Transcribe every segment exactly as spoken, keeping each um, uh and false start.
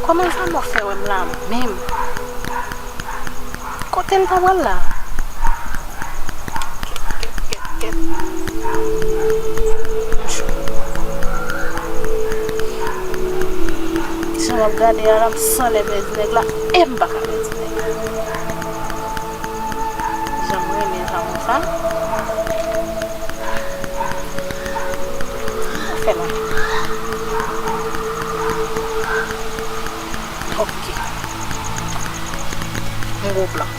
Kòman Zamò fè wè m la menm? Kote l ta pral la? Kèt, kèt, kèt, kèt. M cho. Jan m ap gade a la, m sanlè pèdi nèg la, e m pa ka pèdi nèg la. Jan m renmen Zamò sa. Sa fè la. Ok. M gwo plan.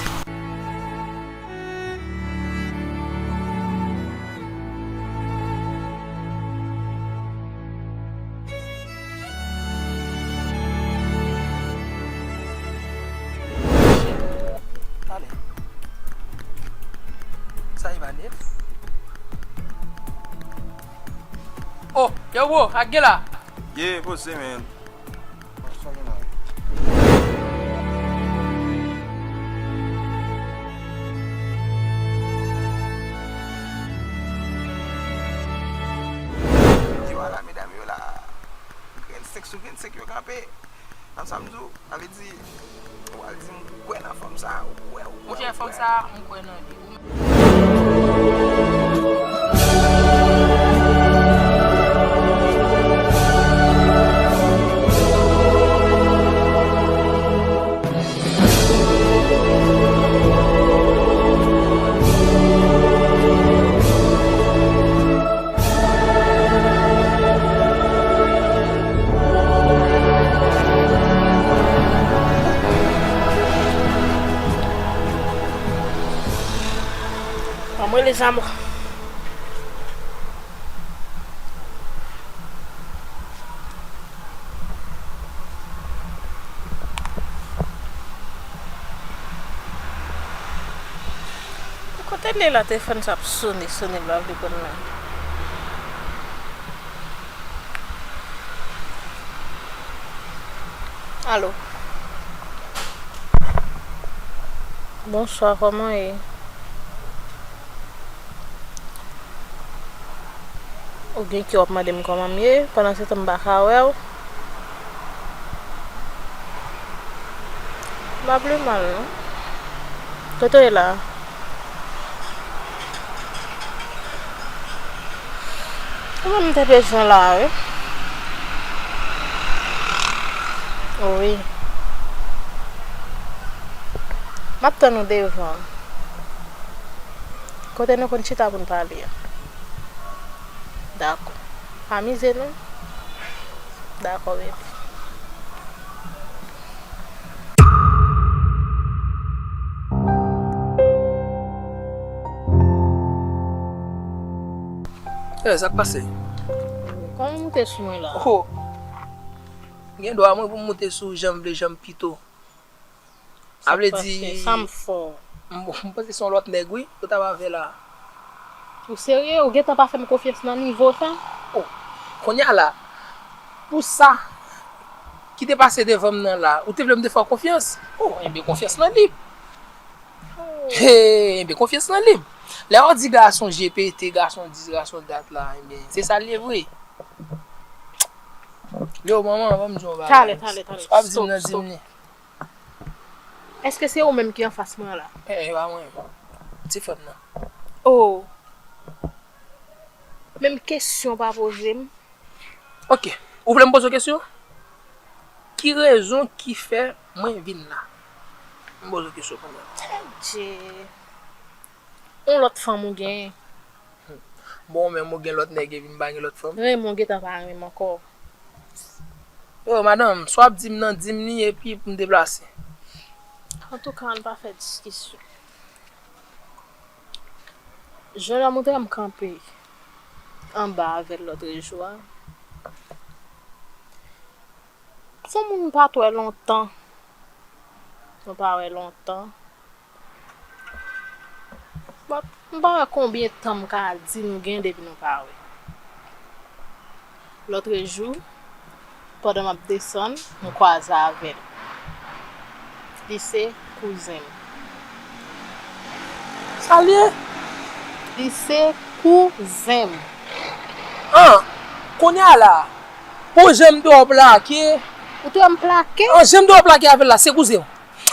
Ale. Sa e pa nèt. Oh, yo, bro, ak gen la. Ye, poze, man. Yo a la, medam yo la. Grenn senk sou vennsenk yo kanpe. Nan sa m di w, sa vle di, ou al di m ou kwè nan fanm sa, ou kwè, ou kwè, Monchè, ou fanm kwè. Sa, m kwè nan li. Anmwey, lezanmi. Kote l ye la, telefòn sa ap sone, sone, l pa vle konn la. Alo. Bonswa, kòman w ye? Ou gen kè w ap mande m kòman m ye, pandan se tan m pa ka wè w. M pa pi mal, non. Kote w ye la? Ou menm m te bezwen w la, wi. Wi. M ap tann ou devan. Kote nou konn chita pou n pale a? Dakò. Amize nou? Dakò, baby. Eh, sa k pase? Kòman w moute sou mwen la? Oh! Gen dwa mwen pou m moute sou jan m vle, jan m pito. Sa vle di, sa m fè w? M, m panse se yon lòt nèg, wi, yo t ap avè la. Ou serye? Ou gentan pa fè m konfyans nan nivo sa? Oh, kounye a la, pou sa ki te pase devan m nan la, ou te vle m te fè w konfyans? Oh, enben, konfyans nan li. Hey, enben, konfyans nan li. Lè yo di gason G P T, gason dis, gason dat la, enben, se sa l ye vre. Yo, manman, ban m di yon bagay. Talè, talè, talè. Stop, stop. Sa w ap di m nan, di m li. Èske se ou menm ki anfas mwen an la? Eh, eh, e pa mwen. Ti frè m nan. Oh. Menm kesyon w pa poze m. Ok. Ou vle m poze w kesyon? Ki rezon ki fè mwen vin la? M poze w kesyon kanmenm. Adje. Yon lòt fanm ou genyen. Bon, menm ou gen lòt nèg epi m pa gen lòt fanm? Renmen w gentan pa renmen m ankò. Yo, madanm, sa w ap di m nan, di m li epi pou m deplase. Antouka, ann pa fè diskisyon. Jan l ap montre m kanpe anba avè l lòtrejou a. Se yon moun m pa t wè lontan. Nou pa wè lontan. But, m pa wè konbyen tan m ka di nou gen depi nou pa wè. Lòtrejou, pandan m ap desann, m kwaze avè l. Li se kouzen m. Sa l ye? Li se kouzen m. An, kounye a la, pou jan m te wè w plake, Ou te wè m plake? An, jan m te wè w plake avè l la, se kouzen w.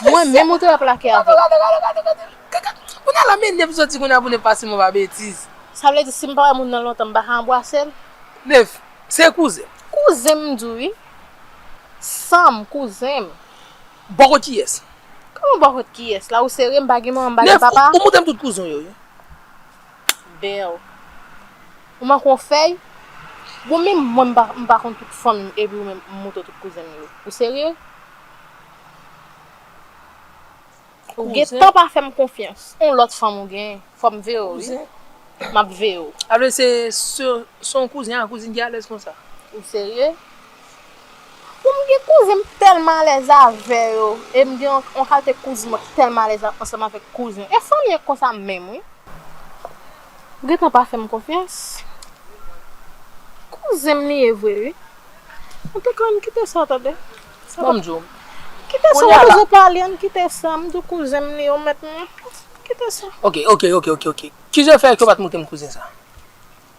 Mwen menm ou te wè plake avè l. Gade, gade, gade, gade, gade. Kounye a la, men Nèf soti kounye a pou Nèf pase mwen pa betiz. Sa vle di si m pa wè moun nan lontan, m pa ka anbrase l? Nèf, se kouzen. Kouzen m di w wi. San m, kouzen m. Bò kot kiyès? Kòman bò kot kiyès la? Ou serye? M pa gen manman, m pa gen papa? Nèf, ou, ou montre m tout kouzen w yo, wi. Bèw. Ou manke yon fèy? Bon, menm mwen, m pa, m pa konn tout fanmi m, epi ou menm, m montre w tout kouzen m yo. Ou serye? Ou gentan pa fè m konfyans. On lòt fanm ou genyen. Fò m veye w, wi. M ap veye w. Apre se, se, se yon kouzen ak kouzin ki alèz konsa. Ou serye? Bon, m gen kouzen m tèlman alèz avè yo. E m gen yon, yon kalite kouzin mwen ki tèlman alèz a- ansanm avèk kouzen. E fanmi an konsa menm, wi. Ou gentan pa fè m konfyans. Kouzen m li ye vre, wi. Antouka, ann kite sa, tande. Sa pa- Ban m di w. Kite sa, ou pa bezwen pale, ann kite sa. M di w kouzen m li ye, ou mèt mwen. Kite sa. Ok, ok, ok, ok, ok. Kijan w fè ke w pa t montre m kouzen sa?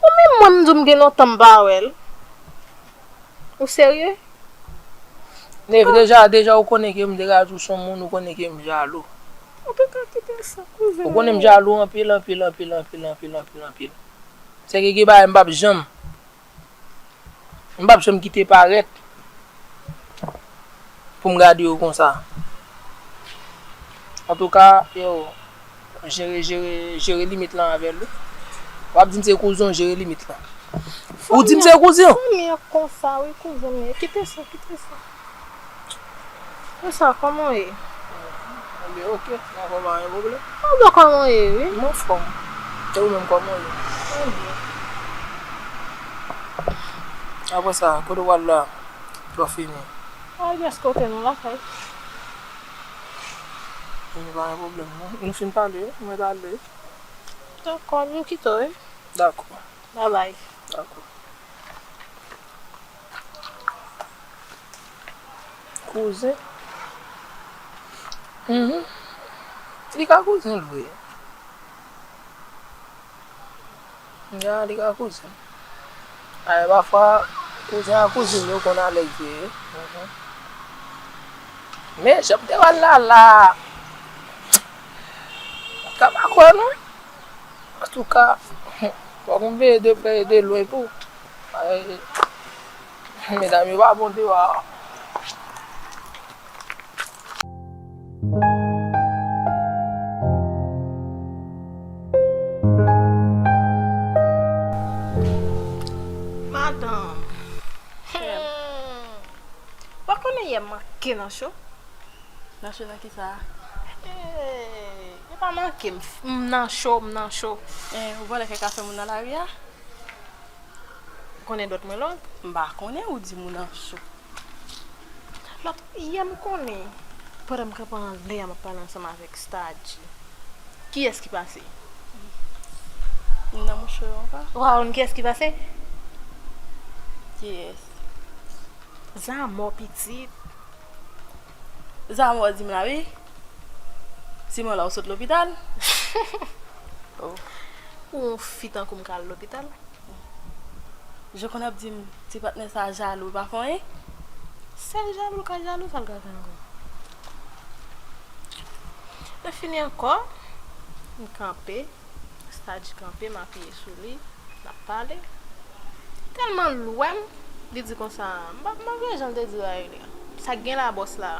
Ou menm mwen, m di w m gen lontan m pa wè l. Ou serye? Nèf, deja, deja ou konnen ke m degaje w se yon moun, ou konnen ke m jalou. Antouka, kite sa, kouzen m. Ou konnen m jalou anpil, anpil, anpil, anpil, anpil, anpil, anpil. Se ke gen bagay m p ap janm, m p ap janm kite parèt pou m gade yo konsa. Antouka, yo, jere, jere, jere limit lan avè l, wi. W ap di m se kouzen w, jere limit lan. Ou di m se kouzen w. Fanmi an konsa, wi, kouzen m ye. Kite sa, kite sa. Konsa, kòman w ye? Mwen byen, ok. Mwen anfòm, pa gen pwoblèm. Mwen byen, kòman w ye, wi? Mwen anfòm. E ou menm, kòman w ye? Mwen byen. Apre sa, kote w al la? Twò fini. Al jis kote nou lakay. Nou pa gen pwoblèm, non. Nou fin pale, mwen t ale. Dakò, nou kite w, wi. Dakò. Babay. Dakò. Kouzen. Mhm. Li ka kouzen l vre. Ya, li ka kouzen. Ay, pafwa, kouzen ak kouzin yo konn alèz vre, wi. Mhm. Men, jan m te wè l la, la, m ka pa kwè, non. Antouka, fòk m veye de prè e de lwen tou. Ay, medam yo pa bon deyò a. Madanm. Hmm. Ou pa konnen yè m manke nan cho? Nan cho nan kisa? Eh, yo pa manke m, m nan cho, m nan cho. Eh, ou vòlè kèk afè moun nan lari a? Ou konnen dwèt mwen long? M pa konnen, ou di m ou nan cho. Lòt, yè m konnen, pandan m kanpe anlè a, m ap pale ansanm avèk Stardji. Kiyès ki pase? M nan mouche yo ankò. Ou pa konn kiyès ki pase? Kiyès? Zamò pitit. Zamò di m la wi. Siman la ou sot lopital? Oh. Ou yon fi tankou m ka al lopital? Je konn ap di m ti patnè sa jalou, pa fè anyen? Sèl jalou l ka jalou, sa l ka fè ankò? Lè fini ankò, m kanpe, Stardji kanpe, m apiye sou li, n ap pale. Tèlman l wè m, li di konsa, m pa m pa vle jan l te di bagay li a. Sa k gen la bòs la,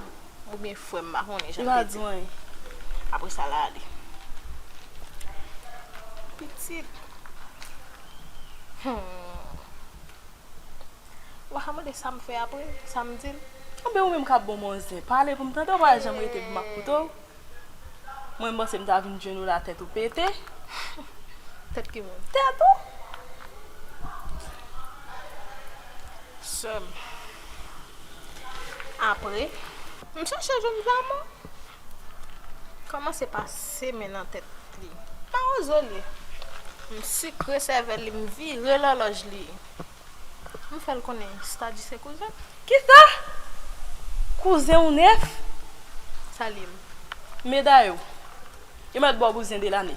oubyen frè m, m pa konnen jan l te di. Li pa di anyen. Apre sa l ale. Pitit. Hmm. Ou pa ka mande sa m fè apre, sa m di l. Anben ou menm k ap ban m yon zen, pale pou m tande, ou pa janm rete pou m ap koute w. Mwen m panse m ta vin jwenn ou la tèt ou pete. Tèt ki moun? Tèt ou. Sè m. Apre, m chèche jwenn Zamò. Kòmanse pase men nan tèt li. Mawozo li. M sikre sèvèl li, m vire lòlòj li. M fè l konnen Stardji se kouzen. Kisa? Kouzen w Nèf? Sa l ye m? Meday ou. Yo mèt ba w bouzen de lane.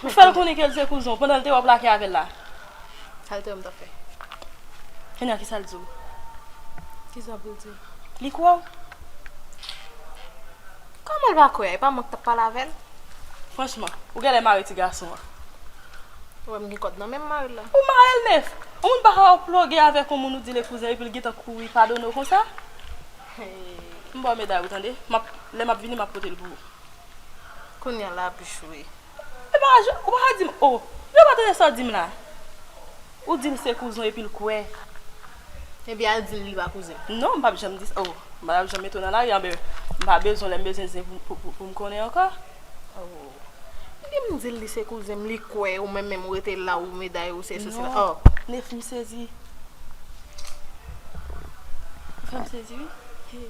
M fè l konnen ke l se kouzen w pandan l te wè w plake avè l la. Sa l te wè m t ap fè? Kounye a kisa l di w? Kisa pou l di? Li kwè w? Kòman l pa kwè? E pa mwen k t ap pale avè l? Franchman, ou genlè mare ti gason an. Ou wè m gen kòd nan men m mare l la. Ou mare l nèf. Yon moun pa ka ploge avèk yon moun ou di l e kouzen epi l gentan kouri padone w konsa. Hey. M ba w medal ou tande. M ap, lè m ap vini, m ap pote l pou ou. Kounye a l ap jwe. E pa, ou pa ka di m, oh, yo pa tande sa w di m la. Ou di l se kouzen w epi l kwè. Ebyen, al di l li pa kouzen m. Non, m p ap janm di sa. Oh, m p ap janm mete w nan lari, anben, m pa bezwen lè m bezwen zen pou, pou, pou, pou m konnen ankò. Oh. Ebyen, m di l li se kouzen m, li kwè, ou menm menm ou rete la, ou meday ou, se sesi la. Oh. Nef, m sezi. Ou fè m sezi, wi. Hey.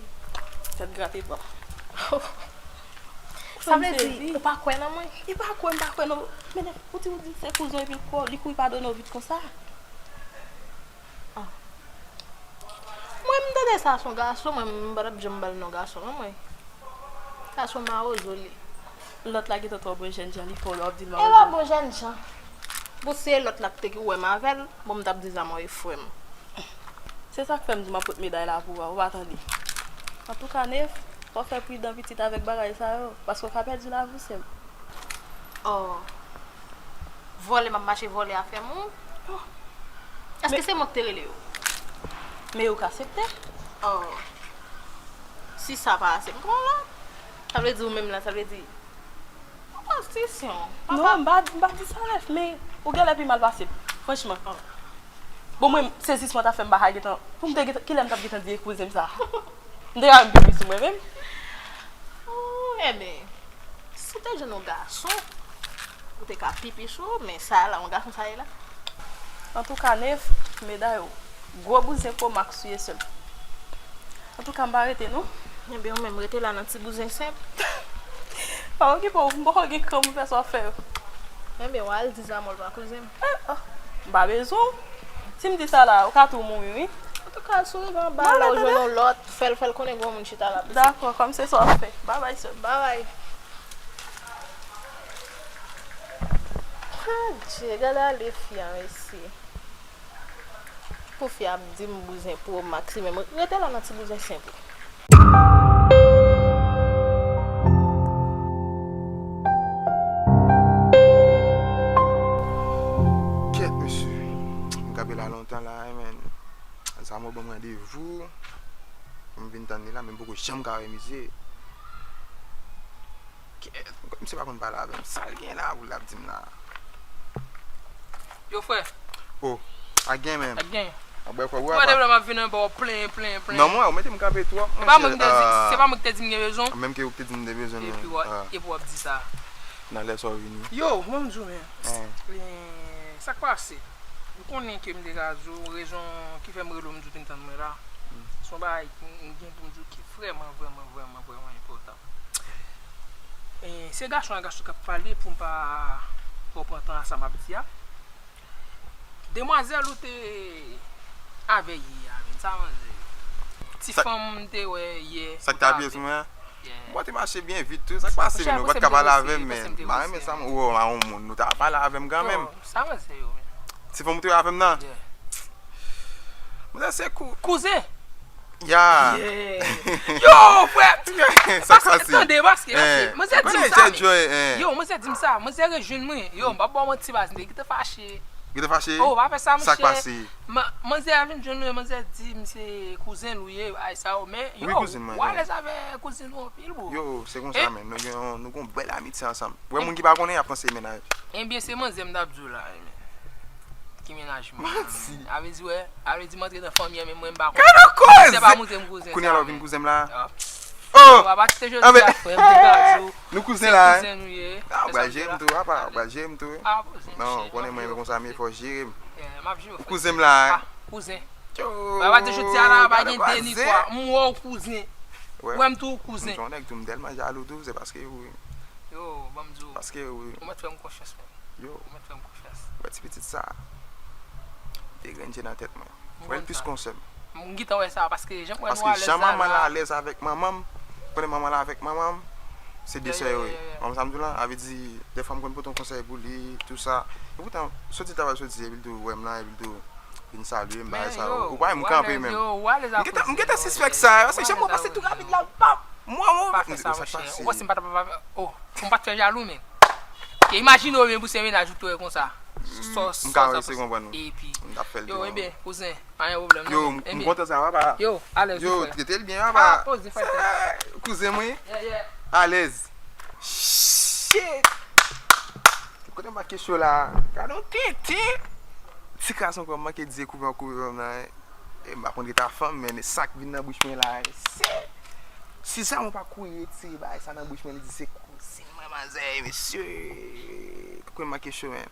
Tèt grate pa. Sa vle di, ou pa kwè nan mwen? Li pa kwè, m pa kwè nan ou. Men nèg, ou di, ou di se kouzen w epi l kwè w, li kouri padone w vit konsa. Ah. Mwen, m tande sa se yon gason, mwen, m pa t ap janm ba l non gason, non, mwen. Gason mawozo li. Lòt la gentan twò bon jènjan, li fè w lè w ap di l mawozo. E pa bon jènjan. Bon, se lòt la ki te ki wè m avè l, bon, m t ap di sa mwen e frè m. Se sa k fè m di m ap pot meday la pou ou a, ou pa tande. Antouka, Nef, fò w fè pridan pitit avèk bagay sa yo, paske w ka pèdi lavi w, sè m. Oh. Vòlè, m ap mache vòlè afè moun? Oh. Èske se mwen ki te rele yo? Men yo ka aksepte. Oh. Si sa pa ase, m pran lòt. Sa vle di ou menm la, sa vle di Yon konstitisyon. Non, m pa, m pa di sa, Nef, men ou genlè pi mal pase m, franchman. Bon, mwen, sezisman ta fè m pa ka gentan, pou m te gentan, kilè m t ap gentan di e kouzen m sa? M te ka menm pipi sou mwen menm. Oh, enben, si w te jwenn yon gason, ou te ka pipi sou ou, men sa la, yon gason sa ye la. Antouka, Nef, medam yo, gwo bouzen Pro Max ou ye sè m. Antouka, m pa rete non. Enben, ou menm rete la nan ti bouzen senp. Pa okipe w, m poko gen kran pou m fè sa w ap fè yo. Enben, w al di Zamòl pa kouzen m. Eh, oh, m pa bezwen w. Si m di sa la, ou ka tou mouri, wi. Antouka, si w rive anba la, ou jwenn yon lòt, fè l, fè l konnen gen yon moun chita la. Dakò, kòm se sa w ap fè. Babay, sè m. Babay. Adje, gade ale fi a, mesye. Pou fi a ap di m bouzen Pro Max, li menm rete la nan ti bouzen senp li. Kèt, mesye. M kanpe la lontan la, wi, men. Zamò ban m randevou. M vin tann li la, men m poko janm ka wè misye. Kèt, misye pa konn pale avè m. Sa l gen la pou l ap di m la? Yo, frè. Oh, a gen menm. A gen. A bwè kòb ou a pa. Mwen depi lè m ap vin anba w plenyen, plenyen, plenyen. Non, mwen, ou mete m kanpe twòp, monchè. Se pa mwen ki te di, se pa mwen ki te di m gen bezwen w. Menm ke ou ki te di m te bezwen mwen. Epi w ap, epi w ap di sa. Nan lè sa w vini. Yo, mwen m di w, men. Eh, sa k pase? Ou konnen ke m te ka di w rezon ki fè m rele w, m di w vin tann mwen la. Se yon bagay m gen pou m di w ki vrèman, vrèman, vrèman, vrèman enpòtan. E, se gason a gason k ap pale pou m pa twò pran tan a sa m ap di a. Demwazèl ou te avè yè a, menm sa manzè. Ti fanm m te wè yè. Sa k te apiye sou mwen an? Mwen te mache byen vit tou. Sa k pase, menm? Ou pa t ka pale avè m, men. M pa renmen sa, mwen. Ou wè, yon moun, ou ta pale avè m kanmenm. Sa manzè yo, men. Ti fanm ou te wè avè m nan? Manzè se kou-, kouzen. Ya. Yo, frè. Sa k pase? Tande, paske, paske, manzè di m sa, men. Yo, manzè di m sa, manzè rejwenn mwen. Yo, m p ap ba w manti, baz, m te gentan fache. Gentan fache? Oh, pa fè sa, monchè. Sa k pase? Manzè a vin jwenn mwen, manzè di m se kouzen l ou ye, bagay sa yo, men, yo, ou alèz avè kouzin ou anpil, bro. Yo, se konsa, men, nou gen yon, nou gen yon bèl amitye ansanm. Ou wè moun ki pa konnen, y ap panse mennaj. Ebyen, se manzè m t ap di w la, men. Ki mennaj mwen. Manti. A vle di, wè, a vle di m antre nan fanmi an, men mwen m pa konnen. Gade yon koze! Misye pa montre m kouzen sa, men. Kounye a la w vin kouzen m la? Oh! Papa, ti te jodi a, frè m, te ka di w, nou kouzen la, se kouzen nou ye. Ah, ou pral jere m tou, papa, ou pral jere m tou, wi. Non, ou konnen mwen menm konsa, men fò w jere m. Ou kouzen m la, wi. Kouzen. Papa, ti jodi a la, pa gen de ni twa. M wè w kouzen. Ou wè m tou kouzen. M se yon nèg tou, m tèlman jalou tou, se paske ou, wi. Yo, ban m di w. Paske ou, wi. Ou mèt fè m konfyans, men. Yo. Ou mèt fè m konfyans. Ou wè ti pitit sa. Li te grenn je nan tèt mwen. Ou wè l plis kon sè m. M gentan wè sa, paske jan m wè nou alèz la. Paske jan manman l alèz avèk manman m, ou konnen manman l avèk manman m, se de sè yo ye. Ou konprann sa m di w la? A vle di, dèfwa m konn pote yon konsèy pou li, tou sa. Epoutan, soti travay soti, epi l tou wè m la, epi l tou Vin salye m, bagay sa yo. Ou pa wè m kanpe menm. M gentan sispèk sa, paske jan mwen pase tou rapid la, pap. Mwen, mwen, pa fè sa, monchè. Ou panse m pa t ap, oh, pou m pa t fè jalou, men. Ke imajine w menm pou se mennaj ou t wè konsa. M ka resi konprann ou. Epi, yo, ebyen, kouzen, pa gen pwoblèm. Yo, m kontan sa, papa. Yo, alèz, yo, frè. Trete l byen, papa. Ah, poze, frè. Kouzen mwen. Alèz. Shit. Kote m pa kesyon la? Gade yon tenten. Ti kras ankò, m manke di koupe an koupe fanm nan. E m pa konn ki ta fanm, men sa k vin nan bouch mwen la, se. Si sa mwen pa kouri retire bagay sa nan bouch mwen, li di se kouzen mwen, manzè, mesye. Kote m manke cho, men.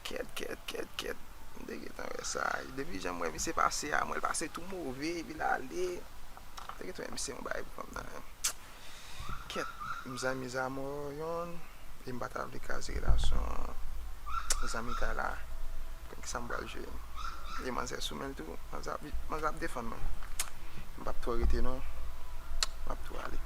Kèt, kèt, kèt, kèt. M te gentan wè sa. Depi jan m wè misye pase a, mwen l pase tou move, epi l ale. M te gentan wè misye yon bagay pou fanm nan, men. Kèt, m zanmi Zamò yonn, e m pa ta vle kraze relasyon zanmi Kay la. Konn kisa m pral jwe. E manzè sou men l tou, manzè ap, manzè ap defann mwen. M p ap twò rete non, m ap tou ale.